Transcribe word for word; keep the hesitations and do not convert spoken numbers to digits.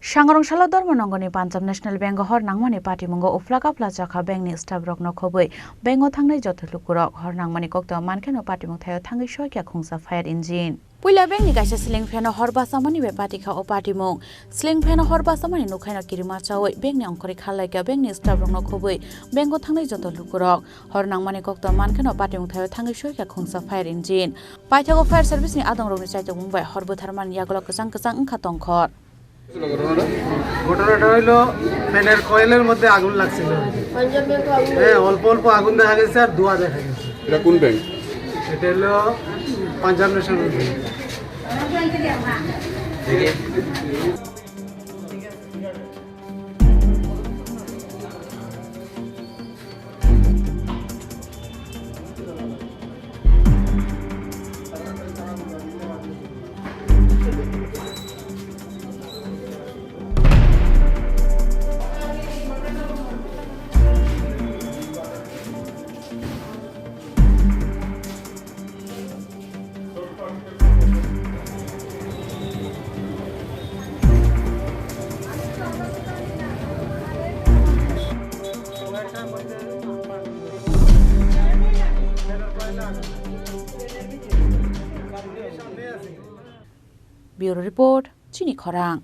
Sangrong salo Dharmanangani Punjab National Bank o hor nangmani patimungo uphla kaphla chakha bank ni staff rokno khobwi bank o thangnai joto lukurok. Hor nangmani koktwma mankheno patimung thaio thangwi soikha khungsa fire engine. Puila bank ni kaisa ceiling fan o hor basamani bai patikha o patimung. Ceiling fan o hor basamani nukhaino kirima chawi bank ni ongkhorwi kharlaikha bank ni staff rokno khobwi bank o thangnai joto lukurok. Hor nangmani koktwma mankheno patimung thaio thangwi soikha khungsa fire engine. Paithago fire service ni adongrokni chaitokmung bai hor bwtharmani yagulo kwchang kwchang wngkha tongkhor. ঘটনাটা হইলো ফ্যানের কয়েলের মধ্যে আগুন লাগছিল। হ্যাঁ, অল্প অল্প আগুন দেখা গেছে আর ধোঁয়া দেখা গেছে। এটা কোন ব্যাংক? এটা হলো Punjab national bank. Bureau Report, Chini Khorang.